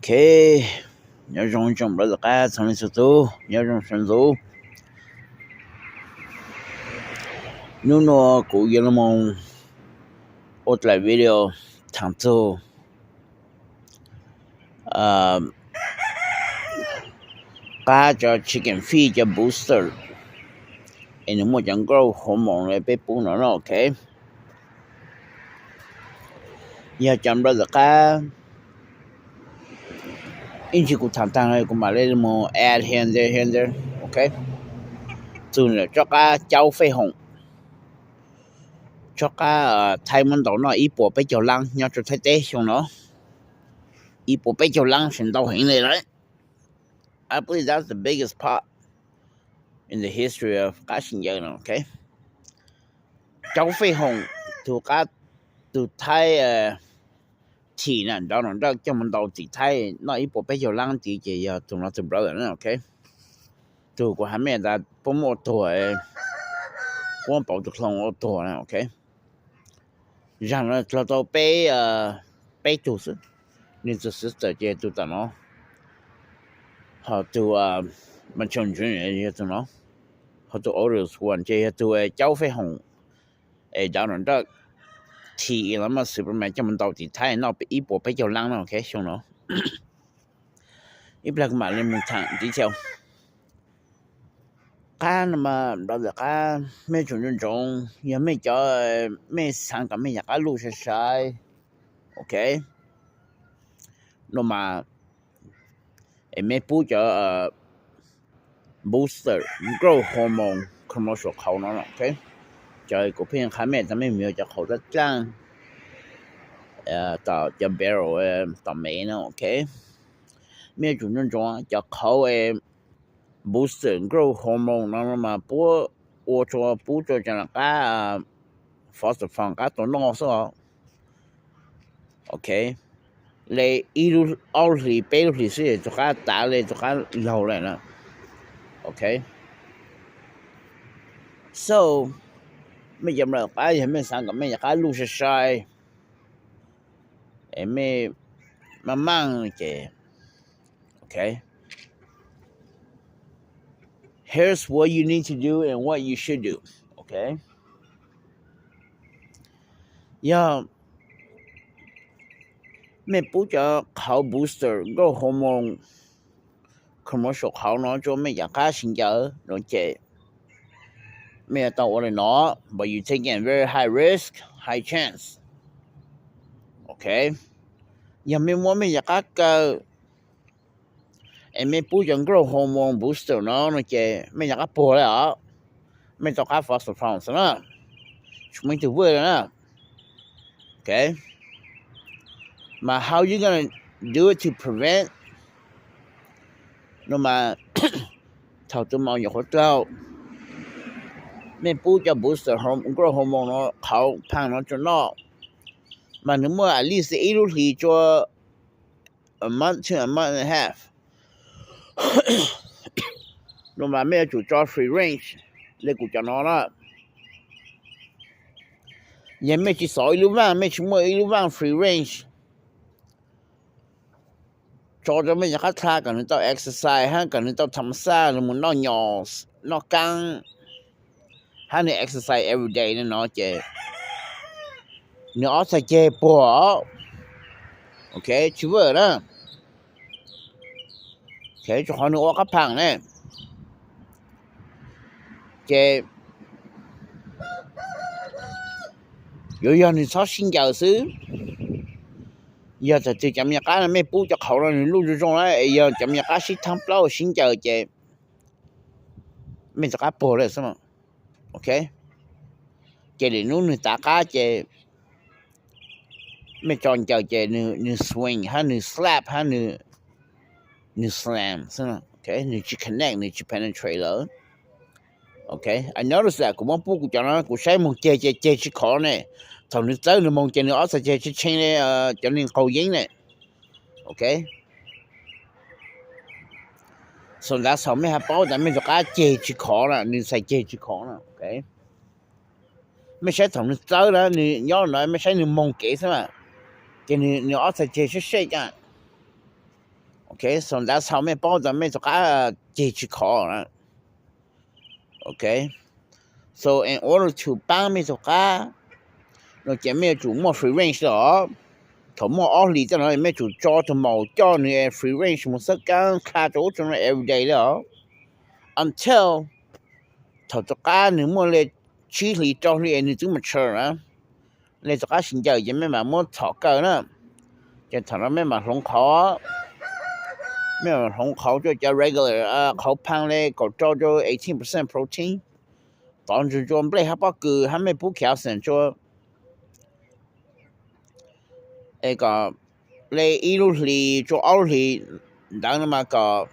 Ok, nyob zoo tsoom brother qab txhua leej txhua tus, nyob zoo sawv ntxuv. Hnub no kuv yuav los ua dlaim video thaam txug qab cov chicken feed cov booster es nws muaj cov growth hormone peb pub no no, ok. Yog cov brother qab ib ntsis kuv thaam taag kuv mam le mus add here there here there, ok. Txug tsob qab caub fej hoom, tsob qab Thaib muab ntaus noj ib puas peb caug lab nyob rua Thaib teb xyoo no. Ib puas peb caug lab tseem ntau heev le lawm. I believe that's the biggest pot in the history of qab sib ncaws no, ok. Caub fej hoom, tug qab, tug Thaib thim na, Donald Trump coj mus ntaus tim Thaib noj ib puas peb caug lab tid ces yog tug no tug brother na, ok. Tug kuv has mej tas puab muab ua tuag, puab pauv tug clone ua tuag na, ok. Zaaj no dlhau tau peb, peb tug xwb. Nwg tug sister ces tug tom no, ho tug Machon Junior yog tug no, ho tug oldest one ces yog tug caub fej hoom es Donald Trump thim Elon Musk Superman coj mus ntaus tim Thaib noj ib puas peb caug lab no, ok, xyoo no. Ib plag kuv mam le mus thaam detail. Qab no mas brother qab, mej tsum ntsoov ntsoov, yog mej cov, mej xaav kom mej yaam qab luj sai sai, ok, no mas es mej pub cov booster growth hormone commercial qhauv no, ok. Cov kuv pheej qha mej tas mej mus yuav cov qhauv dlaab dlaab tom cov barrel tom Mev no, ok. Mej yuav tsum ntsoov ntsoov cov qhauv booster growth hormone no mas puab ua rua, pub rua cov qab foster farm qab tua noj xwb os, ok. Le ib lub, ob lub hlis, peb lub hlis xwb tug qab tav le tug qab laug le na, ok. So mej cov mlawm qab yog mej xaav kom mej yaam qab luj sai sai, mej maaj maaj ces, ok, here's what you need to do and what you should do, ok. Yog mej pub cov qhauv booster growth hormone commercial qhauv no rua mej yaam qab sib ncaws no ces mej yuav tau ua le no, but you taking a very high risk, high chance, ok. Yog mej muab mej yaam qab kaw es mej pub cov growth hormone booster no no ces mej yaam qab puag le os. Mej tau qab foster farm xwb na, tsis muaj ib tug vwj le na, ok. Mas how you gonna do it to prevent no mas, thaum tug maum nyuam qhuav dlaug, mej pub cov booster growth hormone no qhauv phaaj no rua noj, mas nwg muaj at least ib lub hlis rua a month to a month and a half no mas mej yuav tsum tso free range le kuv cov no na. Yog mej tsis xov ib lub vaaj, mej tsis muaj ib lub vaaj free range, tso rua mej cov qab dlha kom nwg tau exercise hab kom nwg tau tham xaj, nwg mus noj nyom, noj kaab, hab nwg exercise every day no ces nwg ob txhais ceg puag, ok, tsis vwj na, tsuas qhov nwg ua qab phaam ne, ces yuav yog nwg txhob sib ncaws xwb. Yog txawm twg cov me nyuam qab no mej pub cov qhauv no nwg luj zoo zoo na, es yog cov me nyuam qab sib thaab plaub sib ncaws ces mej rov qab puag lawm xwb, ok. Ces lwm hnub nwg tav qab ces mej tso ncaws ces nwg swing hab nwg slap hab nwg slam xwb, nwg tsis connect, nwg tsis penetrate lawm. Ok, I notice that kuv muab pub kuv cov no kuv saib moog ceg ces ceg tsis khov ne. Thaum nwg txawb nwg moog ces nwg ob txhais ceg tshee tshee li cov neeg qaug yeeb ne. Ok, so that's how mej hab paub tas mej rov qab ceg tsis khov na, nwg txhais ceg tsis khov na. Mej saib thaum nwg txawb na, nwg nyob no mej saib nwg moog kev xwb na, ces nwg ob txhais ceg seb seb cas. So that's how mej paub tas mej tus qab ceg tsis khov na. Ok, so in order to paab mej tus qab no ces mej yuav tsum muaj free range li os. Thaum muaj ob hlis tej no mej yuav tsum tso tug maum coj nws free range mus xab kaab dlha rau ub rau no everyday li os, until thaum tus qab nws muaj le tsib hlis rau hli es nws twb mature na, le tus qab sib ncaws ces mej mam muab txhom kaw na. Ces thaum no mej mam hloov qhauv, mej mam hloov qhauv rua cov regular qhauv phaaj le kaum rau rau eighteen percent protein, tov ntsug rua nplej hab pob kws hab mej pub calcium rua es kom le ib lub hlis rua ob lub hlis ntawd no mas kom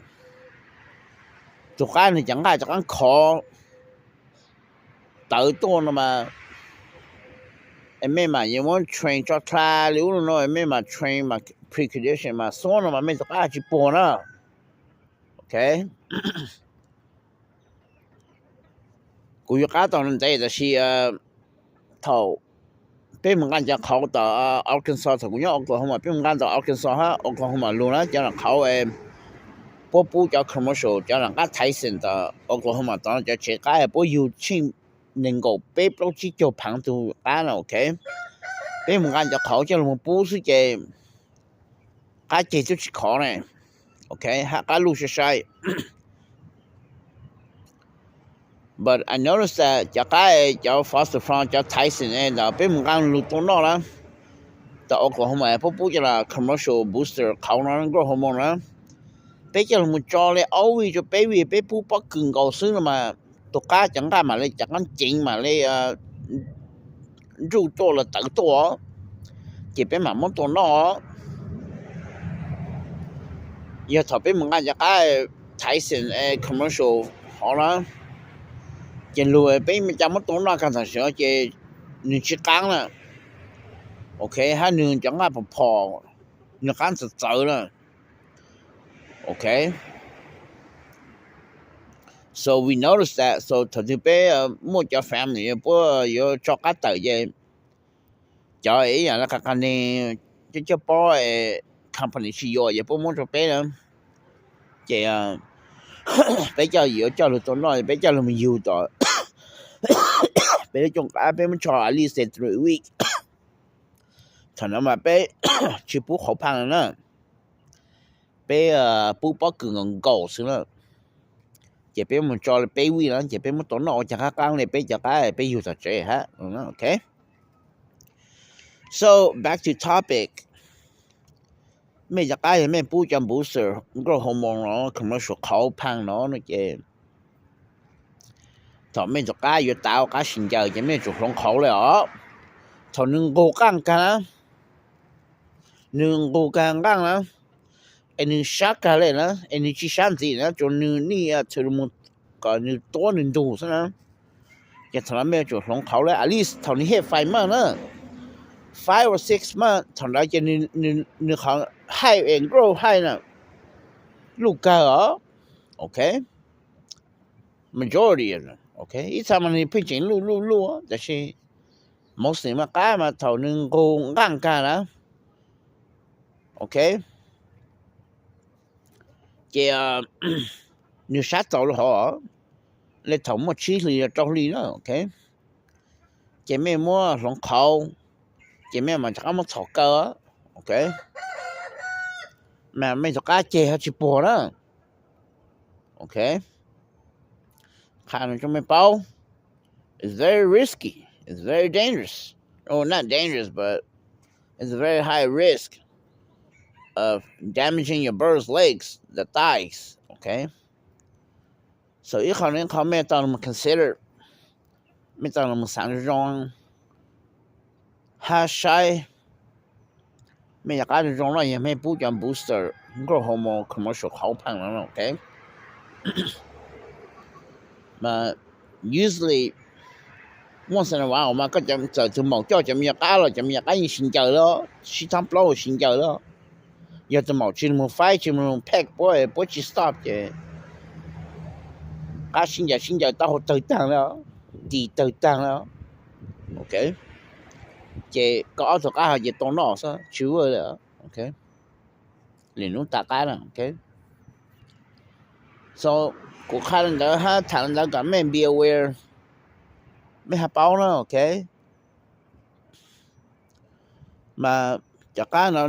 tus qab nws cov nqaj rov qaab khov tawv tuaj no mas, es mej mam yuav muab train tso dlha li ub no, mej mam train mas precondition mas xuab no mas mej tus qab tsis puag na. Ok, kuv yuav qab tau ntev tab sis thaum peb mus nqa cov qhauv tom Arkansas, thaum kuv nyob Oklahoma peb mus nqa tom Arkansas hab Oklahoma lug na, cov lam qhauv puab pub cov commercial, cov lam qab Tyson tom Oklahoma tod cov tsev qab puab yug tsheej nees nkaum peb plaub tsib caug phaav tug qab na. Ok, peb mus nqa cov qhauv coj lug mus pub xwb ces qab ceg twb tsis khov ne. Ok, hab qab luj sai sai. But I notice that cov qab cov foster farm cov Tyson ntawd peb mus nqa lug tua noj na, tom Oklahoma puab pub cov lam commercial booster qhauv no growth hormone na, peb coj lug mus tso le ob vij rua peb vij peb pub pob kws nkaus xwb no mas tus qab cov nqaj mam le cov qab ceev mam le nruj tuaj los tawv tuaj, ces peb mam muab tua noj. Yog thaum peb mus nqa cov qab Tyson commercial hov na, ces lug peb ca muab tua noj kag tam sim no ces nwg tsis qaab na. Ok, hab nwg cov nqaj phom phom, nwg qaab txawv txawv na. Ok, so we notice that, so thaum twg peb muaj cov family puab yuav tso qab tawm ces cov ib yaam le qas qas neeg coj coj pob company tsis yuav ces puab muab rua peb na, ces peb coj yuav coj lug tua noj, peb coj lug mus yug tom peb lub cooj qab, peb muab tso at least three week. Thaum no mas peb tsis pub qhauv phaaj na, peb pub pob kws nkaus nkaus xwb na. Ces peb mus tso peb vij na ces peb muab tua noj ua caag qaab qaab le peb cov qab peb yug tom tsev hab. Ok, so back to topic. Mej cov qab yog mej pub cov booster growth hormone no, commercial qhauv phaaj no no ces thaum mej cov qab yuav tav ua qab sib ncaws ces mej yuav tsum hloov qhauv le os. Thaum nwg nqug qaaj kag na, nwg nqug kag nqaaj na, es nwg sab kag le na, es nwg tsis sab ntxiv na, tsuas nwg nij txhw lug mus kom nwg tuab nwg ntug xwb na, ces thaum no mej yuav tsum hloov qhauv le at least thaum nwg hit five month na, five or six month thaum ntawd ces nwg qhov haij es growth haij na, luj kawg os. Ok, majority, ok, ib txha mas nwg pheej tseem luj luj luj tab sis mostly mas qab mas thaum nwg nqug nqaaj kag na, ok, ces nwg sab txaus lug hov le thaum muaj tsib hlis rau hli na. Ok, ces mej muab hloov qhauv, ces mej mam rov qab muab txhom kaw. Ok, mas mej cov qab ceg ho tsis puag na. Ok, qha no rua mej paub, it's very risky, it's very dangerous. Oh, not dangerous, but it's a very high risk of damaging your bird's legs, the thighs. Ok, so ib qho no ib qho mej tau lug consider, mej tau lug xaav zoo zoo hab saib mej cov qab zoo zoo no yog mej pub cov booster growth hormone commercial qhauv phaaj no. Ok, mas usually once in a while mas koj txawm tug maum coj cov me nyuam qab los cov me nyuam qab yeej sib ncaws lawm, sib thaab plaub sib ncaws lawm. Yog tug maum tsis lug faib tsis lug peck puab, puab tsis stop ces qab sib ncaws sib ncaws taub hau tawg taag le, tis tawg taag le. Ok, ces koj ob tug qab ho ces tua noj xwb tsis ua le. Ok, lwm hnub tom qab na, ok. So kuv qha li ntawd hab tham li ntawd kom mej be aware, mej ho paub na, ok. Mas cov qab no,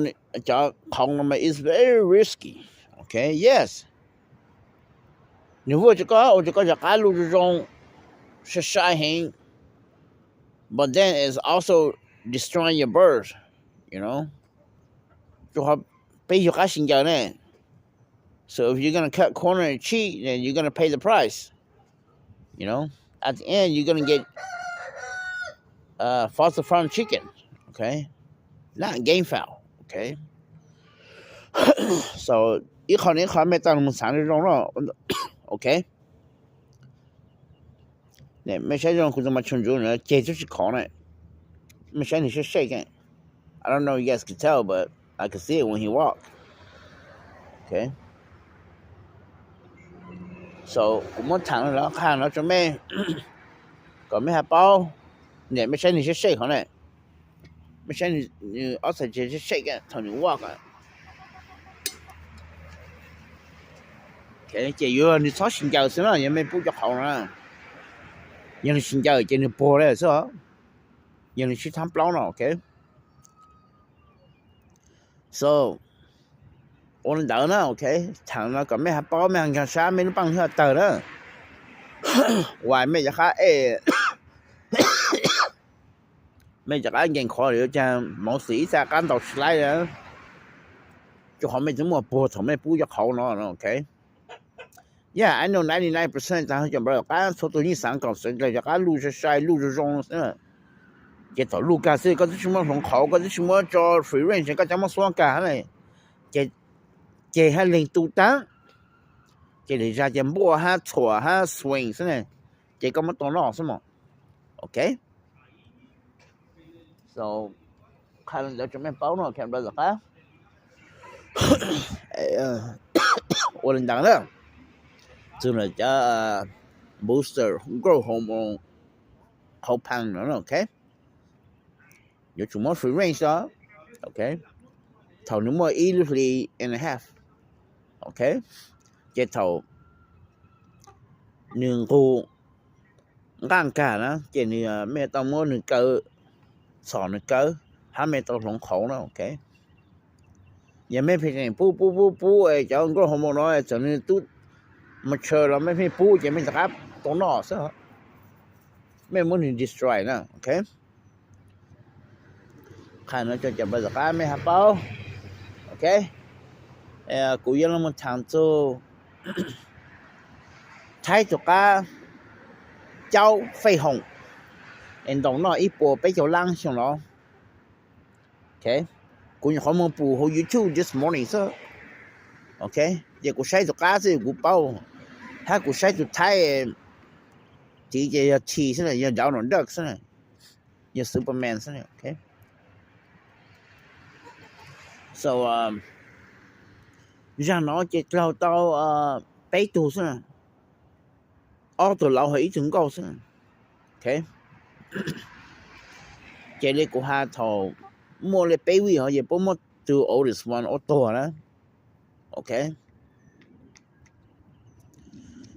cov qhoov no mas it's very risky, ok, yes. Nws vuag rau koj, ua rau koj rov qab luj zoo zoo, sai sai heev, but then it's also destroying your bird, you know. Rau qhov peb yug qab sib ncaws ne. So if you're gonna cut corner and cheat, then you're gonna pay the price. You know, at the end you're gonna get uh, foster farm chicken, okay, not game fowl, okay. So ib qho no ib qho mej tau mus xaav zoo zoo no, ok. Mej saib zoo, kuv tus mas tshua ntsuv na, ceg tub tsis khov na. Mej saib nws seb seb. I don't know if you guys can tell, but I can see it when he walk. Okay. So kuv muab tham los qha no rau mej, kom mej ho paub. Niam, mej saib nws seb seb qhov na. Mej saib nws ob txhais tes seb seb thaum nws walk. Ces yuav nws txhob sib ncaws xwb na, yog mej pub cov qhauv no. Yog nws sib ncaws ces nws puag li xwb. Yog nws sib thab plaub no, ok. So ua li ntawd na, ok. Tham no kom mej ho paub, mej ho nkaag sab mej lub paaj hwj tawg na. Uas mej cov qab es, mej cov qab nkees khov li, cas mauv xwm ib txha qab ntaus tsis laib, rau qhov mej twb muaj puag thaum mej pub cov qhauv no, ok. Yeah, I know ninety nine percent tas cov npawg qab txhua tus yeej xaav kom xeev dlaws cov qab luj sai sai, luj zoo zoo xwb. Ces thaum luj kag xwb koj twb tsis muab hloov qhauv, koj twb tsis muab tso free range, koj cov muab xuab kag, ces hab leeg tu taag, ces lwm zag ces npuaj hab txhuam hab swing xwb ne, ces koj muab tau noj xwb mog. Ok. So qha li ntawd rau mej paub no, ok, brother qab. Ua li ntawd na, txug na cov booster growth hormone qhauv pheej no, ok. Yuav tsum muab free range os, ok. Thaum nws muaj ib lub hli and a half, ok, ces thaum nws nqug nqaj kag na, ces nws, mej tau muab nws kaw, txhom nws kaw, hab mej tau hloov qhauv na, ok. Yog mej pheej pub pub pub pub cov growth hormone no, txawm nws tub mature los mej pheej pub ces mej rov qab tau noj xwb, mej muab nws destroy na, ok. Qha no rau cov npawg tom qab mej ho paub, ok. Kuv yuav los tham txug Thaib tus qab caub fej hoom es ntaus noj ib puas peb caug lab xyoo no. Kuv nyuam qhuav moog pum hauv YouTube this morning xwb, ok. Ces kuv saib tus qab xwb kuv paub, hab kuv saib tus Thaib tiv ces yog T xwb, yog Donald Duck xwb, yog Superman xwb, ok. So zaaj no ces dlaug tau peb tug xwb, ob tug laus hab ib tug nkauj xwb, ok. Ces li kuv has thaum muaj li peb week hov ces puab muab tug oldest one ua tuag na, ok.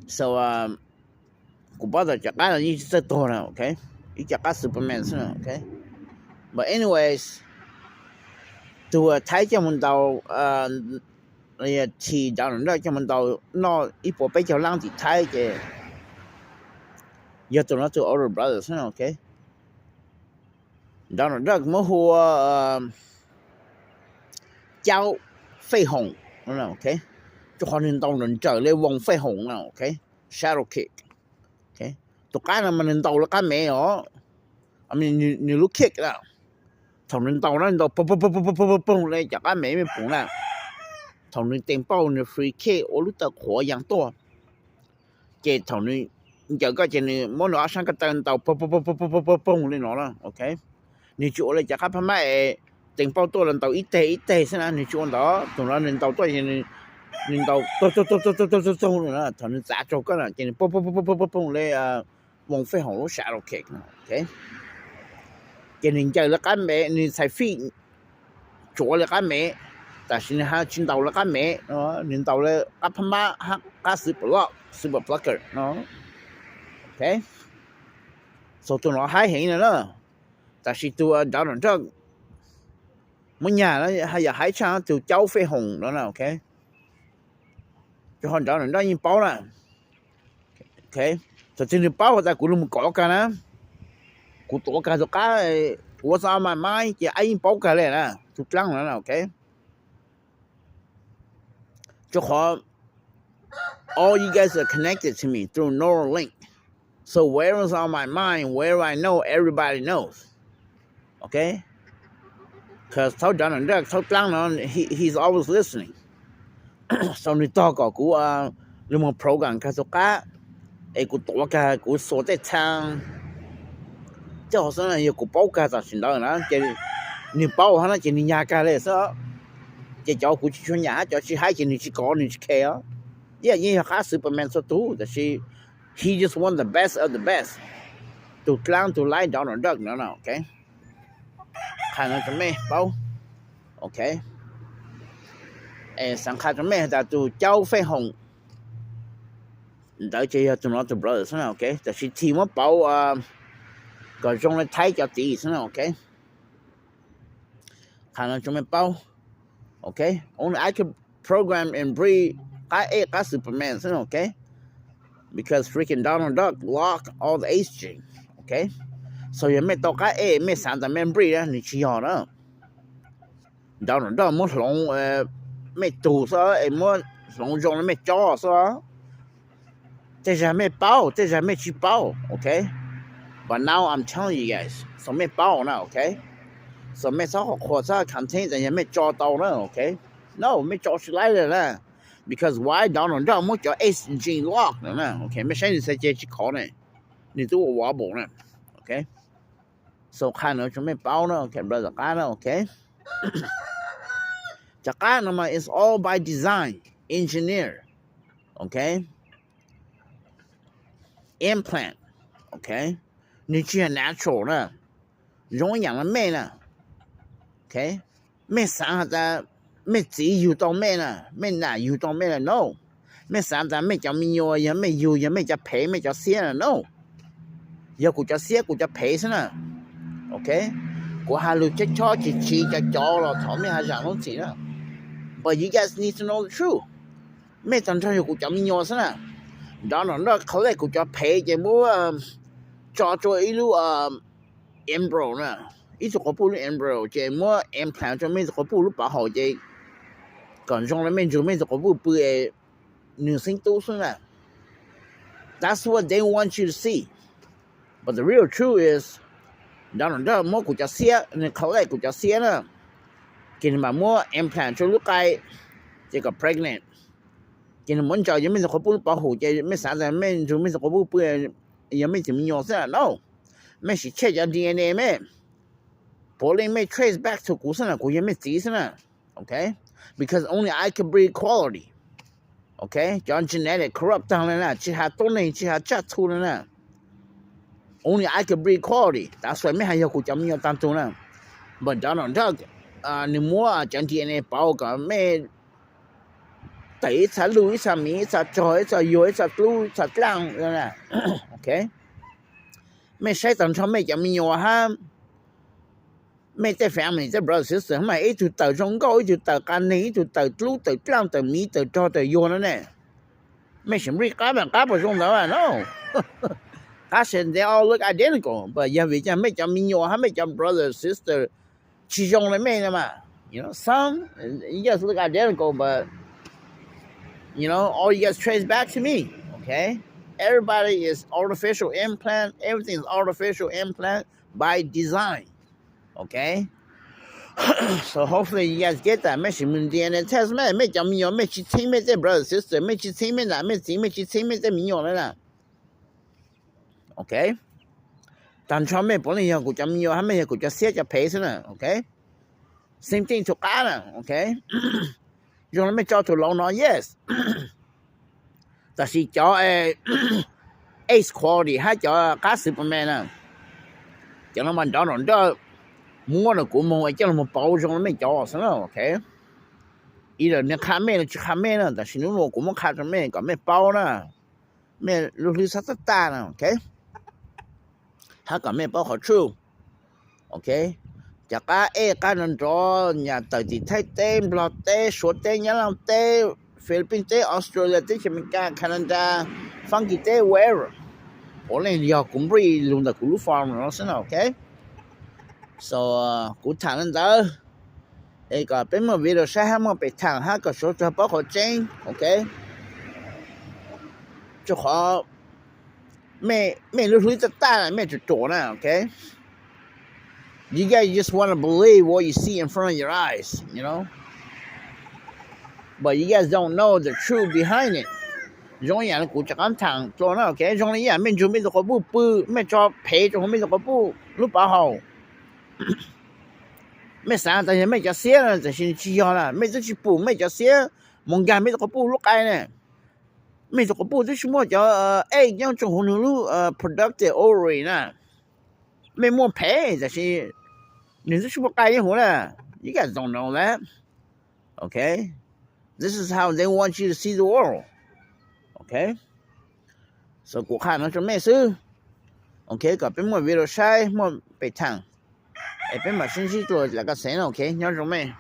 So kuv paub tas cov qab no yeej tsis txawj tuag na, ok. Ib co qab Superman xwb, ok. But anyways, tug Thaib coj mus ntaus, T Donald Duck coj mus ntaus noj ib puas peb caug lab tim Thaib ces yog tug no tug older brother xwb, ok. Donald Duck muab hu ua caub fej hoom, ok, rau qhov nws ntaus nrawm nrawm li voos fej hoom na, ok, shadow kick. Tus qab no mas nws ntaus li qab mev os, nws lub kick na, thaum nws ntaus na ntaus poog poog li cov qab mev mej pum na. Thaum nws teem pauj nws free kick ua lub taw qhuav yaa tuaj, ces thaum nws ncaws koj ces nws muab nws ob sab ko taw ntaus poog poog poog poog li no na, ok. Nws tsis ua li cov qab phab mab es teem pauj tuaj los ntaus ib teg ib teg xwb na, nws tsis ua ntawd. Thaum no nws ntaus tuaj ces nws ntaus tog tog tog tog tog tog tog na, thaum nws txav raug koj na ces nws poog poog poog poog poog li voos fej hoom lub shadow kick, ok. Ces nws ncaws li qab mev, nws txhais fij tsuav li qab mev, Tam sim nws ho tsis ntaus lawv qab mev, nws ntaus lawv qab phab mab hab qab xwb pam loj, xwb pam plucker no. Ok, so tus no haib heev no na. Tam sim tus Donald Trump muab nyag no yog haib tshaj tus Caub Fej Hoom no na. Ok, tus ho Donald Trump yeej paub na. Ok, thaum twg nws paub has tas kuv los kov kag na, kuv tuav kag tus qab, what's on my mind, ces ab yeej paub kag li na, tus dlaab no na. Ok, rua qhov all you guys are connected to me through Neuralink. So whatever's on my mind, whatever I know, everybody knows. Ok, cause thaub Donald Duck thaub dlaab no, he, he's always listening. So nws tog kom kuv lug moog program kag tus qab, es kuv tuav kag kuv xuas tej txhaa tej hov xwb na, yog kuv paub kag tam sim ntawd na ces nws paub hab no ces nws nyag kag li xwb. Ces cov kuv tsis tshua nyam hab cov tsis haib ces nws tsis kov nws tsis care os. Ib yam yeej yog qab Superman txhua tug tab sis he just want the best of the best. Tus dlaab tus laib Donald Duck no na. Ok, qha no rua mej paub. Ok, es xaav qha rua mej has tas tus Caub Fej Hoom ntawd ces yog tus no tus brother xwb na. Ok, tab sis Thi muab pauv kom zoo le Thaib cov tid xwb na. Ok, qha no rua mej paub. Ok, only I can program and breed qab ej qab Superman xwb na. Ok, because freaking Donald Duck lock all the age gene. Ok, so yog mej tau qab ej mej xaav tas mej breed na, nws tsis yog na. Donald Duck muab hloov mej tug xwb es muab hloov zoo le mej tsob xwb. Tej zag mej paub tej zag mej tsis paub. Ok, but now I'm telling you guys so mej paub na. Ok, so mej txhob qhuas txhob content tas yog mej tso tau na. Ok, no, mej tso tsis laib li na. Because why? Donald Duck muab cov age gene lock na. Ok, mej saib nws txhais ceg tsis khov ne, nws twb ua wobble na. Ok, so qha no rua mej paub na. Ok, brother qab na. Ok, cov qab no mas it's all by design, engineer. Ok, implant. Ok, nws tsis yog natural na. Zoo ib yaam le mej na. Ok, mej xaav has tas mej txiv yug tau mej na, mej nam yug tau mej na, no. Mej xaav tas mej cov me nyuam yog mej yug, yog mej cov phev mej cov xiab na, no. Yog kuv cov xiab kuv cov phev xwb na. Ok, kuv has lug chob chob tsis tsis cov cov los thov mej has zaam lub txim na. But you guys need to know the truth. Mej tag nrho yog kuv cov me nyuam xwb na. Donald Duck collect kuv cov phev ces muab tso rua ib lub embryo na, ib tug quas puj lub embryo ces muab implant rua mej tug quas puj lub pov haum ces kom zoo le mej ntsug mej tug quas puj pw es nws xeeb tub xwb na. That's what they want you to see. But the real truth is Donald Duck muab kuv cov xiab, nws collect kuv cov xiab na, ces nws mam muab implant rua lub qai ces kom pregnant. Ces nws muab ntsaws ces mej tug quas puj lub pov haum ces mej xaav tas mej ntsug mej tug quas puj pw yog mej tug me nyuam xwb na, no. Mej sim check cov DNA mej, puav leej mej trace back to kuv xwb na, kuv yog mej txiv xwb na. Ok, because only I can breed quality. Ok, cov genetic corrupt taag le na, tsis has tuab neeg tsis has tsaj txhu le na. Only I can breed quality, tav xuas mej has yog kuv cov me nyuam taag tug na. But Donald Duck nws muab cov DNA pauv kom mej tawm ib txha luj ib txha miv ib txha tsog ib txha yuag ib txha dlub ib txha dlaaj. Ok, mej saib tag nrho mej cov me nyuam hab mej tej family tej brother sister mas ib tug tawm zoo nkauj ib tug tawm qas neeg ib tug tawm dlub tawm dlaaj tawm miv tawm rog tawm yuag no ne. Mej sim nrij qab mas qab puas zoo ntawd no. Qab se they all look identical, but yog vim cas mej cov me nyuam hab mej cov brother sister tsis zoo le mej no mas. You know, some, you guys look identical, but you know, all you guys trace back to me. Okay, everybody is artificial implant, everything is artificial implant by design. Okay, so hopefully you guys get that. Mej sim mus DNA test mej, mej cov me nyuam mej tsis txheeb mej tej brother sister, mej tsis txheeb mej nam mej txiv, mej tsis txheeb mej tej me nyuam le na. Ok, tag nrho mej puav leej yog kuv cov me nyuam hab mej yog kuv cov xiab cov phev xwb na. Ok, same thing to qab na. Ok, zoo le mej tso tug laus no, yes. Tab sis cov ace quality hab cov qab Superman na, cov no mas nrov nrov nroj, muab rau kuv moog coj los pauv zoo le mej cov xwb na. Ok, ib yam li qha mej los tsis qha mej na, tab sis hnub no kuv muab qha rau mej kom mej paub na, mej lub hlwb txhob tag tag na, ok, hab kom mej paub qhov tshwj, ok. Cov qab ej qab nrov nrov nyam tawm tim Thaib teb, Nplog teb, Suav teb, Nyab Laj teb, Philippines teb, Australia teb, Chaw Amelikas, Canada, Fab Kis teb, wherever, puav leej yog kuv nplij lug ntawm kuv lub farm no xwb na, ok. So kuv tham le ntawd es kom peb muaj video saib hab muaj pem thaam hab kom suav tsuag paub qhov tseeb, ok. Rua qhov mej lub hlwb tag tag mej tsuas ruam na, ok. You guys just wanna believe what you see in front of your eyes, you know, but you guys don't know the truth behind it. Zoo yam li kuv rov qab tham dlua na, ok, zoo li yam mej nrug mej tug quas puj pw, mej tso phev rua huv mej tug quas puj lub pov haum. Mej xaav tas yog mej cov xiab na, tab sis tsis yog na, mej twb tsis pum mej cov xiab moog nkag mej tug quas puj lub qai na. Mej tug quas puj twb tsis muaj cov ej nyob rua huv nwg lub productive ovary na. Mej muaj phev tab sis nwg twb tsis muaj qai nyob huv na. You guys don't know that. Ok, this is how they want you to see the world. Ok, so kuv qha nuav rua mej xwb. Ok, kom peb muaj video saib muaj pem thaam es peb mam sib ntsib dlua lawm kaj xeev na. Ok, nyob zoo mej.